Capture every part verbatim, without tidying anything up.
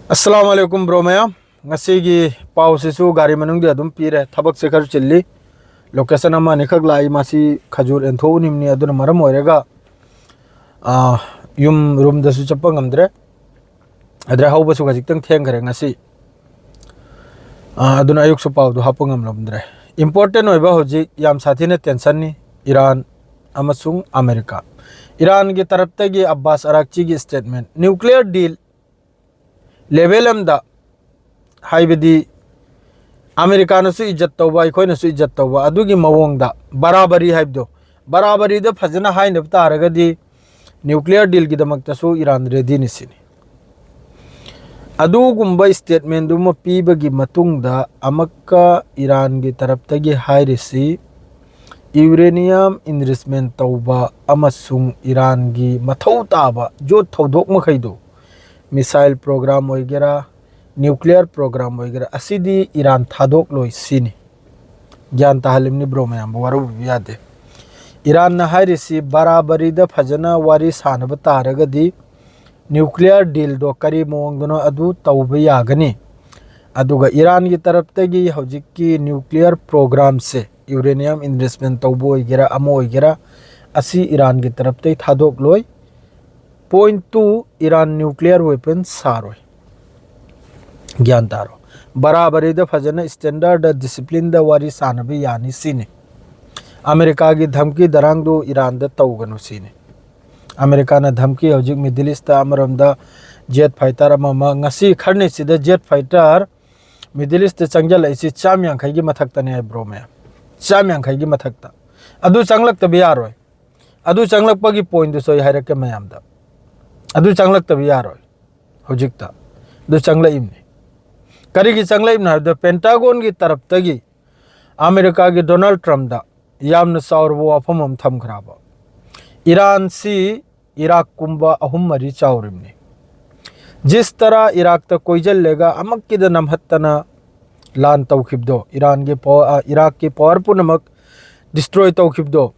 ꯑꯁꯂꯥꯃꯨ ꯑꯂꯥꯏꯀꯨꯝ bro ꯃꯌꯥꯝ꯫ ꯉꯁꯤꯒꯤ ꯄꯥꯎꯁꯤꯁꯨ ꯒꯥꯔꯤ ꯃꯅꯨꯡꯗ ꯑꯗꯨꯝ ꯄꯤꯔꯦ꯫ ꯊꯕꯛꯁꯦ ꯈꯔ ꯆꯤꯜꯂꯤ꯫ ꯂꯣꯀꯦꯁꯟ ꯑꯃ ꯑꯅꯤꯈꯛ ꯂꯥꯛꯏ꯫ ꯃꯁꯤ ꯈꯖꯨꯔ ꯑꯦꯟꯊꯣꯛꯎꯅꯤꯡꯕꯅꯤ꯫ ꯑꯗꯨꯅ ꯃꯔꯝ ꯑꯣꯏꯔꯒ, ꯑꯥ, ꯌꯨꯝ ꯔꯨꯝꯗꯁꯨ ꯆꯠꯄ ꯉꯝꯗ꯭ꯔꯦ꯫ ꯑꯗꯨꯗ ꯍꯧꯕꯁꯨ ꯈꯖꯤꯛꯇꯪ ꯊꯦꯡꯈ꯭ꯔꯦ ꯉꯁꯤ꯫ ꯑꯥ, ꯑꯗꯨꯅ ꯑꯌꯨꯛꯁꯨ ꯄꯥꯎꯗꯨ ꯍꯥꯞꯄ ꯉꯝꯂꯝꯗ꯭ꯔꯦ꯫ ꯏꯝꯄꯣꯔꯇꯦꯟ ꯑꯣꯏꯕ ꯍꯧꯖꯤꯛ ꯌꯥꯝ ꯁꯥꯊꯤꯅ ꯇꯦꯟꯁꯟꯅꯤ ꯏꯔꯥꯟ ꯑꯃꯁꯨꯡ ꯑꯃꯦꯔꯤꯀꯥ꯫ ꯏꯔꯥꯟꯒꯤ ꯇꯔꯞꯇꯒꯤ ꯑꯕꯥꯁ ꯑꯔꯥꯛꯆꯤꯒꯤ ꯁ꯭ꯇꯦꯠꯃꯦꯟ, ꯅ꯭ꯌꯨꯀ꯭ꯂꯤꯌꯔ ꯗꯤꯜ ꯂꯦꯚꯦꯜ ꯑꯃꯗ, ꯍꯥꯏꯕꯗꯤ ꯑꯃꯦꯔꯤꯀꯥꯅꯁꯨ ꯏꯖꯠ ꯇꯧꯕ, ꯑꯩꯈꯣꯏꯅꯁꯨ ꯏꯖꯠ ꯇꯧꯕ, ꯑꯗꯨꯒꯤ ꯃꯑꯣꯡꯗ ꯕꯔꯥꯕꯔꯤ ꯍꯥꯏꯕꯗꯣ, ꯕꯔꯥꯕꯔꯤꯗ ꯐꯖꯅ ꯍꯥꯏꯅꯕ ꯇꯥꯔꯒꯗꯤ ꯅ꯭ꯌꯨꯀ꯭ꯂꯤꯌꯔ ꯗꯤꯜꯒꯤꯗꯃꯛꯇꯁꯨ ꯏꯔꯥꯟ ꯔꯦꯗꯤꯅꯤ ꯁꯤꯅꯤ꯫ ꯑꯗꯨꯒꯨꯝꯕ ꯁ꯭ꯇꯦꯠꯃꯦꯟꯗꯨꯃ ꯄꯤꯕꯒꯤ ꯃꯇꯨꯡꯗ ꯑꯃꯛꯀ ꯏꯔꯥꯟꯒꯤ ꯇꯔꯞꯇꯒꯤ ꯍꯥꯏꯔꯤꯁꯤ, ꯌꯨꯔꯦꯅꯤꯌꯝ ꯏꯟꯔꯤꯆꯃꯦꯟ ꯇꯧꯕ ꯑꯃꯁꯨꯡ ꯏꯔꯥꯟꯒꯤ ꯃꯊꯧ ꯇꯥꯕ ꯌꯣꯠ ꯊꯧꯗꯣꯛ ꯃꯈꯩꯗꯨ, ꯃꯤꯁꯥꯏꯜ ꯄ꯭ꯔꯣꯒ꯭ꯔꯥꯝ ꯑꯣꯏꯒꯦꯔꯥ, ꯅ꯭ꯌꯨꯀ꯭ꯂꯤꯌꯔ ꯄ꯭ꯔꯣꯒ꯭ꯔꯥꯝ ꯑꯣꯏꯒꯦꯔꯥ, ꯑꯁꯤꯗꯤ ꯏꯔꯥꯟ ꯊꯥꯗꯣꯛꯂꯣꯏ ꯁꯤꯅꯤ꯫ ꯒ꯭ꯌꯥꯟ ꯇꯥꯍꯜꯂꯤꯕꯅꯤ ꯕ꯭ꯔꯣ ꯃꯌꯥꯝꯕꯨ, ꯋꯥꯔꯧꯕꯤꯕ ꯌꯥꯗꯦ꯫ ꯏꯔꯥꯟꯅ ꯍꯥꯏꯔꯤꯁꯤ ꯕꯔꯥꯕꯔꯤꯗ ꯐꯖꯅ ꯋꯥꯔꯤ ꯁꯥꯟꯅꯕ ꯇꯥꯔꯒꯗꯤ ꯅ꯭ꯌꯨꯀ꯭ꯂꯤꯌꯔ ꯗꯤꯜꯗꯣ ꯀꯔꯤ ꯃꯑꯣꯡꯗꯅꯣ ꯑꯗꯨ ꯇꯧꯕ ꯌꯥꯒꯅꯤ꯫ ꯑꯗꯨꯒ ꯏꯔꯥꯟꯒꯤ ꯇꯔꯞꯇꯒꯤ ꯍꯧꯖꯤꯛꯀꯤ ꯅ꯭ꯌꯨꯀ꯭ꯂꯤꯌꯔ ꯄ꯭ꯔꯣꯒ꯭ꯔꯥꯝꯁꯦ, ꯌꯨꯔꯦꯅꯤꯌꯝ ꯏꯟꯔꯤꯆꯃꯦꯟ ꯇꯧꯕ ꯑꯣꯏꯒꯦꯔꯥ, ꯑꯃ ꯑꯣꯏꯒꯦꯔꯥ, ꯑꯁꯤ ꯏꯔꯥꯟꯒꯤ ꯇꯔꯞꯇꯒꯤ ꯊꯥꯗꯣꯛꯂꯣꯏ꯫ Point two, Iran nuclear weapon ꯁꯥꯔꯣꯏ꯫ ꯒ꯭ꯌꯥꯟ ꯇꯥꯔꯣ꯫ ꯕꯔꯥꯕꯔꯤꯗ ꯐꯖꯅ ꯁ꯭ꯇꯦꯟꯗꯔꯗ, ꯗꯤꯁꯤꯄ꯭ꯂꯤꯟꯗ ꯋꯥꯔꯤ ꯁꯥꯟꯅꯕ ꯌꯥꯅꯤ ꯁꯤꯅꯤ꯫ ꯑꯃꯦꯔꯤꯀꯥꯒꯤ ꯙꯝꯀꯤ ꯙꯔꯥꯡꯗꯨ ꯏꯔꯥꯟꯗ ꯇꯧꯒꯅꯨ ꯁꯤꯅꯤ꯫ ꯑꯃꯦꯔꯤꯀꯥꯅ ꯙꯝꯀꯤ ꯍꯧꯖꯤꯛ ꯃꯤꯗꯜ ꯏꯁꯇ ꯑꯃꯔꯣꯝꯗ ꯖꯦꯠ ꯐꯥꯏꯇꯔ ꯑꯃ ꯑꯃ, ꯉꯁꯤ ꯈꯔꯅꯤꯁꯤꯗ ꯖꯦꯠ ꯐꯥꯏꯇꯔ ꯃꯤꯗꯜ ꯏꯁꯇ ꯆꯪꯁꯤꯜꯂꯛꯏꯁꯤ ꯆꯥꯝ ꯌꯥꯡꯈꯩꯒꯤ ꯃꯊꯛꯇꯅꯦ ꯍꯥꯏ ꯕ꯭ꯔꯣ ꯃꯌꯥꯝ꯫ ꯆꯥꯝ ꯌꯥꯡꯈꯩꯒꯤ ꯃꯊꯛꯇ꯫ ꯑꯗꯨ ꯆꯪꯂꯛꯇꯕ ꯌꯥꯔꯣꯏ꯫ ꯑꯗꯨ ꯆꯪꯂꯛꯄꯒꯤ ꯄꯣꯏꯟꯠꯗꯨꯁꯨ ꯑꯩ ꯍꯥꯏꯔꯛꯀꯦ ꯃꯌꯥꯝꯗ꯫ ꯑꯗꯨ ꯆꯪꯂꯛꯇꯕ ꯌꯥꯔꯣꯏ ꯍꯧꯖꯤꯛꯇ꯫ ꯑꯗꯨ ꯆꯪꯂꯛꯏꯕꯅꯤ꯫ ꯀꯔꯤꯒꯤ ꯆꯪꯂꯛꯏꯕꯅꯣ ꯍꯥꯏꯕꯗ, ꯄꯦꯟꯇꯥꯒꯣꯟꯒꯤ ꯇꯔꯞꯇꯒꯤ ꯑꯃꯦꯔꯤꯀꯥꯒꯤ ꯗꯣꯅꯥꯜꯗ ꯇ꯭ꯔꯝꯞꯗ ꯌꯥꯝꯅ ꯆꯥꯎꯔꯕ ꯋꯥꯐꯝ ꯑꯃ ꯊꯝꯈ꯭ꯔꯕ꯫ ꯏꯔꯥꯟꯁꯤ ꯏꯔꯥꯛꯀꯨꯝꯕ ꯑꯍꯨꯝ ꯃꯔꯤ ꯆꯥꯎꯔꯤꯕꯅꯤ꯫ ꯖꯤꯁ ꯇꯔꯥ ꯏꯔꯥꯛꯇ ꯀꯣꯏꯁꯤꯜꯂꯒ ꯑꯃꯛꯀꯤꯗ ꯅꯝꯍꯠꯇꯅ ꯂꯥꯟ ꯇꯧꯈꯤꯕꯗꯣ, ꯏꯔꯥꯟꯒꯤ ꯄꯥꯋꯔ, ꯑ, ꯏꯔꯥꯛꯀꯤ ꯄꯥꯋꯔ ꯄꯨꯝꯅꯃꯛ ꯗꯤꯁꯇ꯭ꯔꯣꯏ ꯇꯧꯈꯤꯕꯗꯣ,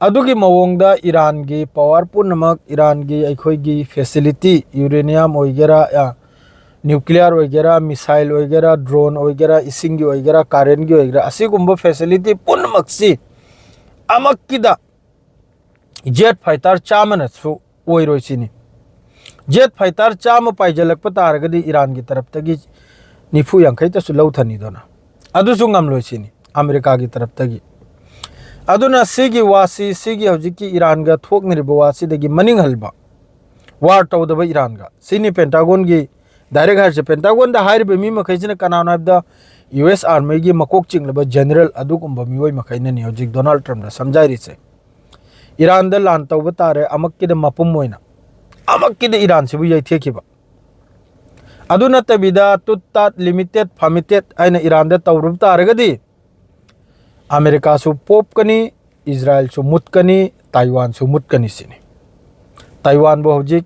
ꯑꯗꯨꯒꯤ ꯃꯑꯣꯡꯗ ꯏꯔꯥꯟꯒꯤ ꯄꯥꯋꯔ ꯄꯨꯝꯅꯃꯛ, ꯏꯔꯥꯟꯒꯤ ꯑꯩꯈꯣꯏꯒꯤ ꯐꯦꯁꯤꯂꯤꯇꯤ, ꯌꯨꯔꯦꯅꯤꯌꯝ ꯑꯣꯏꯒꯦꯔꯥ, ꯑ, ꯅ꯭ꯌꯨꯀ꯭ꯂꯤꯌꯥꯔ ꯑꯣꯏꯒꯦꯔꯥ, ꯃꯤꯁꯥꯏꯜ ꯑꯣꯏꯒꯦꯔꯥ, ꯗ꯭ꯔꯣꯟ ꯑꯣꯏꯒꯦꯔꯥ, ꯏꯁꯤꯡꯒꯤ ꯑꯣꯏꯒꯦꯔꯥ, ꯀꯥꯔꯦꯟꯒꯤ ꯑꯣꯏꯒꯦꯔꯥ, ꯑꯁꯤꯒꯨꯝꯕ ꯐꯦꯁꯤꯂꯤꯇꯤ ꯄꯨꯝꯅꯃꯛꯁꯤ ꯑꯃꯛꯀꯤꯗ ꯖꯦꯠ ꯐꯥꯏꯇꯔ ꯆꯥꯝꯃꯅꯁꯨ ꯑꯣꯏꯔꯣꯏ ꯁꯤꯅꯤ꯫ ꯖꯦꯠ ꯐꯥꯏꯇꯔ ꯆꯥꯝꯃ ꯄꯥꯏꯖꯜꯂꯛꯄ ꯇꯥꯔꯒꯗꯤ ꯏꯔꯥꯟꯒꯤ ꯇꯔꯞꯇꯒꯤ ꯅꯤꯐꯨ ꯌꯥꯡꯈꯩꯇꯁꯨ ꯂꯧꯊꯅꯤꯗꯅ, ꯑꯗꯨꯁꯨ ꯉꯝꯂꯣꯏ ꯁꯤꯅꯤ ꯑꯃꯦꯔꯤꯀꯥꯒꯤ ꯇꯔꯞꯇꯒꯤ꯫ ꯑꯗꯨꯅ ꯁꯤꯒꯤ ꯋꯥꯁꯤ, ꯁꯤꯒꯤ ꯍꯧꯖꯤꯛꯀꯤ ꯏꯔꯥꯟꯒ ꯊꯣꯛꯅꯔꯤꯕ ꯋꯥꯁꯤꯗꯒꯤ ꯃꯅꯤꯡ ꯍꯜꯕ, ꯋꯥꯔ ꯇꯧꯗꯕ ꯏꯔꯥꯟꯒ, ꯁꯤꯅꯤ ꯄꯦꯟꯇꯥꯒꯣꯟꯒꯤ ꯗꯥꯏꯔꯦꯛ ꯍꯥꯏꯔꯤꯁꯦ꯫ ꯄꯦꯟꯇꯥꯒꯣꯟꯗ ꯍꯥꯏꯔꯤꯕ ꯃꯤ ꯃꯈꯩꯁꯤꯅ ꯀꯅꯥꯅꯣ ꯍꯥꯏꯕꯗ, ꯌꯨ ꯑꯦꯁ ꯑꯥꯔꯃꯤꯒꯤ ꯃꯀꯣꯛ ꯆꯤꯡꯂꯕ ꯖꯦꯅꯔꯦꯜ ꯑꯗꯨꯒꯨꯝꯕ ꯃꯤꯑꯣꯏ ꯃꯈꯩꯅꯅꯤ ꯍꯧꯖꯤꯛ ꯗꯣꯅꯥꯜꯗ ꯇ꯭ꯔꯝꯞꯅ ꯁꯝꯖꯥꯏꯔꯤꯁꯦ꯫ ꯏꯔꯥꯟꯗ ꯂꯥꯟ ꯇꯧꯕ ꯇꯥꯔꯦ ꯑꯃꯛꯀꯤꯗ ꯃꯄꯨꯝ ꯑꯣꯏꯅ, ꯑꯃꯛꯀꯤꯗ ꯏꯔꯥꯟꯁꯤꯕꯨ ꯌꯩꯊꯦꯛꯈꯤꯕ꯫ ꯑꯗꯨ ꯅꯠꯇꯕꯤꯗ ꯇꯨꯠ ꯇꯥꯠ, ꯂꯤꯃꯤꯇꯦꯠ ꯐꯥꯃꯤꯇꯦꯠ ꯍꯥꯏꯅ ꯏꯔꯥꯟꯗ ꯇꯧꯔꯨꯕ ꯇꯥꯔꯒꯗꯤ ꯑꯃꯦꯔꯤꯀꯥꯁꯨ ꯄꯣꯞꯀꯅꯤ, ꯏꯖꯔꯥꯏꯜꯁꯨ ꯃꯨꯠꯀꯅꯤ, ꯇꯥꯏꯋꯥꯟꯁꯨ ꯃꯨꯠꯀꯅꯤ ꯁꯤꯅꯤ꯫ ꯇꯥꯏꯋꯥꯟꯕꯨ ꯍꯧꯖꯤꯛ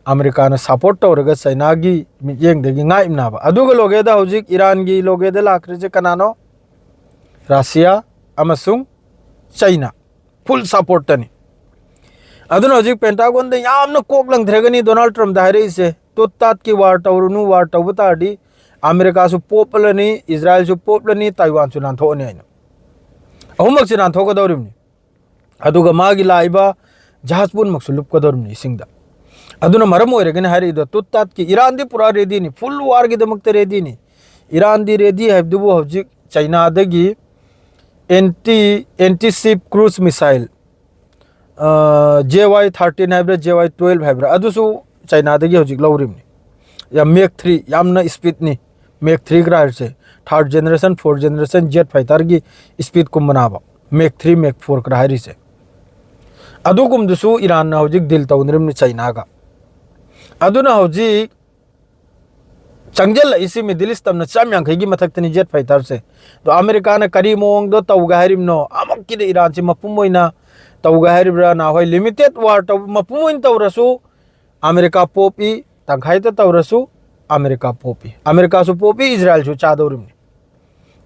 ꯑꯃꯦꯔꯤꯀꯥꯅ ꯁꯄꯣꯔꯠ ꯇꯧꯔꯒ ꯆꯩꯅꯥꯒꯤ ꯃꯤꯠꯌꯦꯡꯗꯒꯤ ꯉꯥꯛꯏꯝꯅꯥꯕ꯫ ꯑꯗꯨꯒ ꯂꯣꯒꯦꯗ ꯍꯧꯖꯤꯛ ꯏꯔꯥꯟꯒꯤ ꯂꯣꯒꯦꯗ ꯂꯥꯛꯈ꯭ꯔꯤꯁꯦ ꯀꯅꯥꯅꯣ? ꯔꯁꯤꯌꯥ ꯑꯃꯁꯨꯡ ꯆꯩꯅꯥ꯫ ꯐꯨꯜ ꯁꯄꯣꯔꯠꯇꯅꯤ꯫ ꯑꯗꯨꯅ ꯍꯧꯖꯤꯛ ꯄꯦꯟꯇꯥꯒꯣꯟꯗ ꯌꯥꯝꯅ ꯀꯣꯛ ꯂꯪꯊꯔꯒꯅꯤ ꯗꯣꯅꯥꯜꯗ ꯇ꯭ꯔꯝꯞꯗ ꯍꯥꯏꯔꯛꯏꯁꯦ, "ꯇꯨꯠ ꯇꯥꯠꯀꯤ ꯋꯥꯔ ꯇꯧꯔꯨꯅꯨ, ꯋꯥꯔ ꯇꯧꯕ ꯇꯥꯔꯗꯤ ꯑꯃꯦꯔꯤꯀꯥꯁꯨ ꯄꯣꯞꯂꯅꯤ, ꯏꯖꯔꯥꯏꯜꯁꯨ ꯄꯣꯞꯂꯅꯤ, ꯇꯥꯏꯋꯥꯟꯁꯨ ꯅꯥꯟꯊꯣꯛꯑꯅꯤ" ꯍꯥꯏꯅ꯫ ꯑꯍꯨꯝꯃꯛꯁꯤ ꯅꯥꯟꯊꯣꯛꯀꯗꯧꯔꯤꯕꯅꯤ꯫ ꯑꯗꯨꯒ ꯃꯥꯒꯤ ꯂꯥꯛꯏꯕ ꯖꯍꯥꯖ ꯄꯨꯝꯅꯃꯛꯁꯨ ꯂꯨꯞꯀꯗꯧꯔꯤꯕꯅꯤ ꯏꯁꯤꯡꯗ꯫ ꯑꯗꯨꯅ ꯃꯔꯝ ꯑꯣꯏꯔꯒꯅꯤ ꯍꯥꯏꯔꯛꯏꯗꯣ, ꯇꯨꯠ ꯇꯥꯠꯀꯤ ꯏꯔꯥꯟꯗꯤ ꯄꯨꯔꯥ ꯔꯦꯗꯤꯅꯤ, ꯐꯨꯜ ꯋꯥꯔꯒꯤꯗꯃꯛꯇ ꯔꯦꯗꯤꯅꯤ꯫ ꯏꯔꯥꯟꯗꯤ ꯔꯦꯗꯤ ꯍꯥꯏꯕꯗꯨꯕꯨ ꯍꯧꯖꯤꯛ ꯆꯩꯅꯥꯗꯒꯤ anti, anti ship cruise missile, J Y thirteen ꯍꯥꯏꯕ꯭ꯔꯥ, ꯖꯦ ꯋꯥꯏ ꯇꯨꯋꯦꯜꯞ ꯍꯥꯏꯕ꯭ꯔꯥ, ꯑꯗꯨꯁꯨ ꯆꯩꯅꯥꯗꯒꯤ ꯍꯧꯖꯤꯛ ꯂꯧꯔꯤꯕꯅꯤ꯫ ꯌꯥꯝ ꯃꯦꯛ ꯊ꯭ꯔꯤ, ꯌꯥꯝꯅ ꯁ꯭ꯄꯤꯠꯅꯤ꯫ ꯃꯦꯛ ꯊ꯭ꯔꯤ ꯈꯔ ꯍꯥꯏꯔꯤꯁꯦ, third generation, fourth generation jet ꯐꯥꯏꯇꯔꯒꯤ ꯁ꯭ꯄꯤꯠꯀꯨꯝꯕꯅꯥꯕ꯫ ꯃꯦꯛ ꯊ꯭ꯔꯤ, ꯃꯦꯛ ꯐꯣꯔ ꯈꯔ ꯍꯥꯏꯔꯤꯁꯦ꯫ ꯑꯗꯨꯒꯨꯝꯕꯗꯨꯁꯨ ꯏꯔꯥꯟꯅ ꯍꯧꯖꯤꯛ ꯗꯤꯜ ꯇꯧꯅꯔꯤꯕꯅꯤ ꯆꯩꯅꯥꯒ꯫ ꯑꯗꯨꯅ ꯍꯧꯖꯤꯛ ꯆꯪꯁꯤꯜꯂꯛꯏꯁꯤ ꯃꯤꯗꯜ ꯏꯁ ꯇꯝꯅ ꯆꯥꯝ ꯌꯥꯡꯈꯩꯒꯤ ꯃꯊꯛꯇꯅꯤ ꯖꯦꯠ ꯐꯥꯏꯇꯔꯁꯦ꯫ ꯑꯗꯣ ꯑꯃꯦꯔꯤꯀꯥꯅ ꯀꯔꯤ ꯃꯑꯣꯡꯗ ꯇꯧꯒꯦ ꯍꯥꯏꯔꯤꯕꯅꯣ? ꯑꯃꯛꯀꯤꯗ ꯏꯔꯥꯟꯁꯤ ꯃꯄꯨꯝ ꯑꯣꯏꯅ ꯇꯧꯒꯦ ꯍꯥꯏꯔꯤꯕ꯭ꯔꯥ? ꯅꯍꯥꯟꯋꯥꯏ ꯂꯤꯃꯤꯇꯦꯠ ꯋꯥꯔ ꯇꯧꯕ ꯃꯄꯨꯝ ꯑꯣꯏꯅ ꯇꯧꯔꯁꯨ ꯑꯃꯦꯔꯤꯀꯥ ꯄꯣꯞꯏ, ꯇꯪꯈꯥꯏꯗ ꯇꯧꯔꯁꯨ ꯑꯃꯦꯔꯤꯀꯥ ꯄꯣꯞꯏ, ꯑꯃꯦꯔꯤꯀꯥꯁꯨ ꯄꯣꯞꯏ, ꯏꯖꯔꯥꯏꯜꯁꯨ ꯆꯥꯗꯧꯔꯤꯕꯅꯤ꯫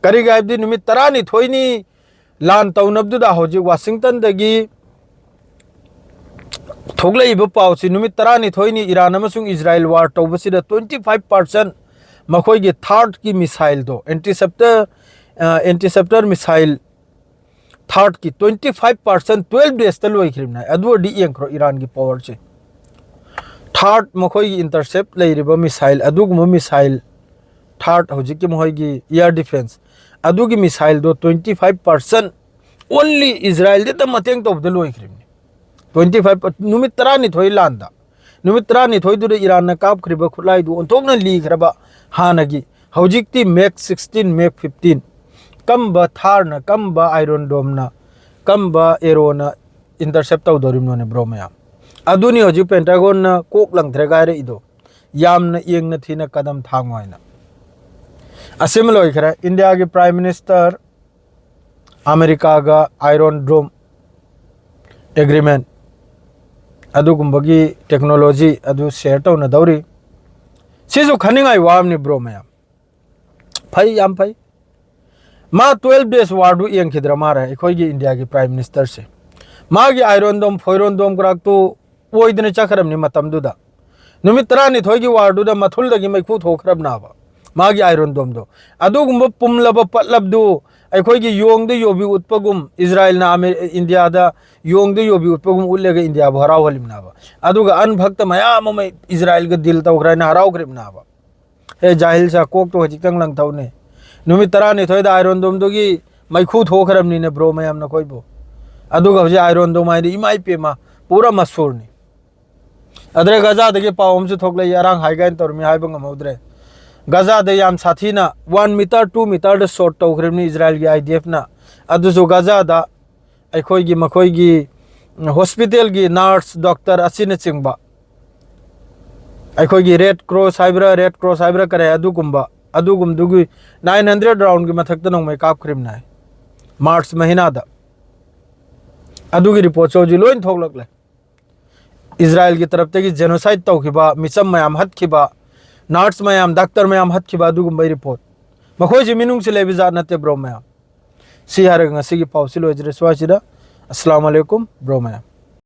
ꯀꯔꯤꯒꯤ ꯍꯥꯏꯕꯗꯤ ꯅꯨꯃꯤꯠ ꯇꯔꯥꯅꯤꯊꯣꯏꯅꯤ ꯂꯥꯟ ꯇꯧꯅꯕꯗꯨꯗ ꯍꯧꯖꯤꯛ ꯋꯥꯁꯤꯡꯇꯟꯗꯒꯤ ꯊꯣꯛꯂꯛꯏꯕ ꯄꯥꯎꯁꯤ ꯅꯨꯃꯤꯠ ꯇꯔꯥꯅꯤꯊꯣꯏꯅꯤ ꯏꯔꯥꯟ ꯑꯃꯁꯨꯡ ꯏꯖꯔꯥꯏꯜ ꯋꯥꯔ ꯇꯧꯕꯁꯤꯗ twenty five percent ꯃꯈꯣꯏꯒꯤ ꯊꯥꯔꯠꯀꯤ ꯃꯤꯁꯥꯏꯜꯗꯣ, ꯏꯟꯇꯤꯁꯦꯞꯇꯔ, ꯏꯟꯇꯤꯁꯦꯞꯇꯔ ꯃꯤꯁꯥꯏꯜ ꯊꯥꯔꯠꯀꯤ twenty five percent twelve daysꯇ ꯂꯣꯏꯈ꯭ꯔꯤꯕꯅꯦ꯫ ꯑꯗꯨ ꯑꯣꯏꯔꯗꯤ ꯌꯦꯡꯈ꯭ꯔꯣ ꯏꯔꯥꯟꯒꯤ ꯄꯋꯥꯔꯁꯦ꯫ ꯊꯥꯔꯠ ꯃꯈꯣꯏꯒꯤ ꯏꯟꯇꯔꯁꯦꯞ ꯂꯩꯔꯤꯕ ꯃꯤꯁꯥꯏꯜ, ꯑꯗꯨꯒꯨꯝꯕ ꯃꯤꯁꯥꯏꯜ ꯊꯥꯔꯠ ꯍꯧꯖꯤꯛꯀꯤ ꯃꯈꯣꯏꯒꯤ ꯏꯌꯥꯔ ꯗꯤꯐꯦꯟꯁ, ꯑꯗꯨꯒꯤ ꯃꯤꯁꯥꯏꯜꯗꯣ twenty five percent only ꯏꯖꯔꯥꯏꯜꯗꯇ ꯃꯇꯦꯡ ꯇꯧꯕꯗ ꯂꯣꯏꯈ꯭ꯔꯤꯕꯅꯤ꯫ Twenty five, ꯅꯨꯃꯤꯠ ꯇꯔꯥꯅꯤꯊꯣꯏ ꯂꯥꯟꯗ, ꯅꯨꯃꯤꯠ ꯇꯔꯥꯅꯤꯊꯣꯏꯗꯨꯗ ꯏꯔꯥꯟꯅ ꯀꯥꯞꯈ꯭ꯔꯤꯕ ꯈꯨꯠꯂꯥꯏꯗꯨ ꯑꯣꯟꯊꯣꯛꯅ ꯂꯤꯈ꯭ꯔꯕ ꯍꯥꯟꯅꯒꯤ꯫ ꯍꯧꯖꯤꯛꯇꯤ ꯃꯦꯛ sixteen, ꯃꯦꯛ fifteen, ꯀꯝꯕ ꯊꯥꯔꯅ, ꯀꯝꯕ ꯑꯥꯏꯔꯣꯟ ꯗꯣꯝꯅ, ꯀꯝꯕ ꯑꯦꯔꯣꯅ ꯏꯟꯇꯔꯁꯦꯞ ꯇꯧꯗꯣꯔꯤꯕꯅꯣꯅꯦ ꯕ꯭ꯔꯣ ꯃꯌꯥꯝ? ꯑꯗꯨꯅꯤ ꯍꯧꯖꯤꯛ ꯄꯦꯟꯇꯥꯒꯣꯟꯅ ꯀꯣꯛ ꯂꯪꯊ꯭ꯔꯦ ꯍꯥꯏꯔꯛꯏꯗꯣ꯫ ꯌꯥꯝꯅ ꯏꯪꯅ ꯊꯤꯅ ꯀꯗꯝ ꯊꯥꯡꯉꯣ ꯍꯥꯏꯅ꯫ ꯑꯁꯤꯃ ꯂꯣꯏꯈ꯭ꯔꯦ꯫ ꯏꯟꯗꯤꯌꯥꯒꯤ ꯄ꯭ꯔꯥꯏꯝ ꯃꯤꯅꯤꯁꯇꯔ ꯑꯃꯦꯔꯤꯀꯥꯒ ꯑꯥꯏꯔꯣꯟ ꯗꯣꯝ ꯑꯦꯒ꯭ꯔꯤꯃꯦꯟ ꯑꯗꯨꯒꯨꯝꯕꯒꯤ ꯇꯦꯛꯅꯣꯂꯣꯖꯤ ꯑꯗꯨ ꯁꯤꯌꯔ ꯇꯧꯅꯗꯧꯔꯤ꯫ ꯁꯤꯁꯨ ꯈꯟꯅꯤꯡꯉꯥꯏ ꯋꯥ ꯑꯃꯅꯤ ꯕ꯭ꯔꯣ ꯃꯌꯥꯝ꯫ ꯐꯩ, ꯌꯥꯝ ꯐꯩ꯫ ꯃꯥ twelve days warꯗꯨ ꯌꯦꯡꯈꯤꯗ꯭ꯔ ꯃꯥꯔꯦ ꯑꯩꯈꯣꯏꯒꯤ ꯏꯟꯗꯤꯌꯥꯒꯤ ꯄ꯭ꯔꯥꯏꯝ ꯃꯤꯅꯤꯁꯇꯔꯁꯦ? ꯃꯥꯒꯤ ꯑꯥꯏꯔꯣꯟ ꯗꯣꯝ, ꯐꯣꯏꯔꯣꯟ ꯗꯣꯝ ꯀ꯭ꯔꯥꯛꯇꯨ ꯑꯣꯏꯗꯅ ꯆꯠꯈ꯭ꯔꯕꯅꯤ ꯃꯇꯝꯗꯨꯗ꯫ ꯅꯨꯃꯤꯠ ꯇꯔꯥꯅꯤꯊꯣꯏꯒꯤ ꯋꯥꯔꯗꯨꯗ ꯃꯊꯨꯜꯗꯒꯤ ꯃꯩꯈꯨ ꯊꯣꯛꯈ꯭ꯔꯕꯅꯦꯕ ꯃꯥꯒꯤ ꯑꯥꯏꯔꯣꯟ ꯗꯣꯝꯗꯣ꯫ ꯑꯗꯨꯒꯨꯝꯕ ꯄꯨꯝꯂꯕ ꯄꯠꯂꯕꯗꯨ ꯑꯩꯈꯣꯏꯒꯤ ꯌꯣꯡꯗ ꯌꯣꯕꯤ ꯎꯠꯄꯒꯨꯝ ꯏꯖꯔꯥꯏꯜꯅ ꯑꯃꯦ-, ꯏꯟꯗꯤꯌꯥꯗ ꯌꯣꯡꯗ ꯌꯣꯕꯤ ꯎꯠꯄꯒꯨꯝ ꯎꯠꯂꯒ ꯏꯟꯗꯤꯌꯥꯕꯨ ꯍꯔꯥꯎꯍꯜꯂꯤꯕꯅꯦꯕ꯫ ꯑꯗꯨꯒ ꯑꯟꯚꯛꯇ ꯃꯌꯥꯝ ꯑꯃ ꯏꯖꯔꯥꯏꯜꯒ ꯗꯤꯜ ꯇꯧꯈ꯭ꯔꯦꯅ ꯍꯔꯥꯎꯈ꯭ꯔꯤꯕꯅꯦꯕ꯫ ꯍꯦ ꯖꯥꯍꯤꯜ ꯁꯥ, ꯀꯣꯛꯇꯣ ꯈꯖꯤꯛꯇꯪ ꯂꯪꯊꯧꯅꯦ꯫ ꯅꯨꯃꯤꯠ ꯇꯔꯥꯅꯤꯊꯣꯏꯗ ꯑꯥꯏꯔꯣꯟ ꯗꯣꯝꯗꯨꯒꯤ ꯃꯩꯈꯨ ꯊꯣꯛꯈ꯭ꯔꯕꯅꯤꯅꯦ ꯕ꯭ꯔꯣ ꯃꯌꯥꯝ ꯅꯈꯣꯏꯕꯨ꯫ ꯑꯗꯨꯒ ꯍꯧꯖꯤꯛ ꯑꯥꯏꯔꯣꯟ ꯗꯣꯝ ꯍꯥꯏꯗꯤ ꯏꯃꯥ ꯏꯄꯦꯝꯃ ꯄꯨꯔꯥ ꯃꯁꯨꯔꯅꯤ꯫ ꯑꯗꯨꯗ ꯒꯖꯥꯗꯒꯤ ꯄꯥꯎ ꯑꯃꯁꯨ ꯊꯣꯛꯂꯛꯏ, ꯑꯔꯥꯡ ꯍꯥꯏ ꯀꯥꯏꯅ ꯇꯧꯔꯝꯃꯤ, ꯍꯥꯏꯕ ꯉꯝꯍꯧꯗ꯭ꯔꯦ꯫ ꯒꯖꯥꯗ ꯌꯥꯝ ꯁꯥꯊꯤꯅ one meter, two meterꯗ shot ꯇꯧꯈ꯭ꯔꯤꯕꯅꯤ ꯏꯖꯔꯥꯏꯜꯒꯤ I D ꯑꯦꯐꯅ꯫ ꯑꯗꯨꯁꯨ ꯒꯖꯥꯗ ꯑꯩꯈꯣꯏꯒꯤ, ꯃꯈꯣꯏꯒꯤ ꯍꯣꯁꯄꯤꯇꯥꯜꯒꯤ ꯅꯔꯁ, ꯗꯣꯛꯇꯔ ꯑꯁꯤꯅꯆꯤꯡꯕ, ꯑꯩꯈꯣꯏꯒꯤ ꯔꯦꯗ ꯀ꯭ꯔꯣꯁ ꯍꯥꯏꯕ꯭ꯔꯥ, ꯔꯦꯗ ꯀ꯭ꯔꯣꯁ ꯍꯥꯏꯕ꯭ꯔꯥ ꯀꯔꯤ, ꯑꯗꯨꯒꯨꯝꯕ, ꯑꯗꯨꯒꯨꯝꯗꯨꯒꯤ nine hundred roundꯒꯤ ꯃꯊꯛꯇ ꯅꯣꯡꯃꯩ ꯀꯥꯞꯈ꯭ꯔꯤꯕꯅꯦ ꯍꯥꯏ, ꯃꯥꯔꯆ ꯃꯍꯤꯅꯥꯗ꯫ ꯑꯗꯨꯒꯤ ꯔꯤꯄꯣꯔꯠꯁꯨ ꯍꯧꯖꯤꯛ ꯂꯣꯏ ꯊꯣꯛꯂꯛꯂꯦ꯫ ꯏꯖꯔꯥꯏꯜꯒꯤ ꯇꯔꯞꯇꯒꯤ genocide ꯇꯧꯈꯤꯕ, ꯃꯤꯆꯝ ꯃꯌꯥꯝ ꯍꯠꯈꯤꯕ, ꯅꯔꯁ ꯃꯌꯥꯝ, ꯗꯥꯛꯇꯔ ꯃꯌꯥꯝ ꯍꯠꯈꯤꯕ, ꯑꯗꯨꯒꯨꯝꯕꯒꯤ ꯔꯤꯄꯣꯔꯠ꯫ ꯃꯈꯣꯏꯁꯤ ꯃꯤꯅꯨꯡꯁꯤ ꯂꯩꯕ ꯖꯥꯠ ꯅꯠꯇꯦ ꯕ꯭ꯔꯣ ꯃꯌꯥꯝ꯫ ꯁꯤ ꯍꯥꯏꯔꯒ ꯉꯁꯤꯒꯤ ꯄꯥꯎꯁꯤ ꯂꯣꯏꯖꯔꯦ ꯁ꯭ꯋꯥꯏꯁꯤꯗ꯫ ꯑꯁꯂꯥꯃꯨ ꯑꯂꯩꯀꯨꯝ ꯕ꯭ꯔꯣ ꯃꯌꯥꯝ꯫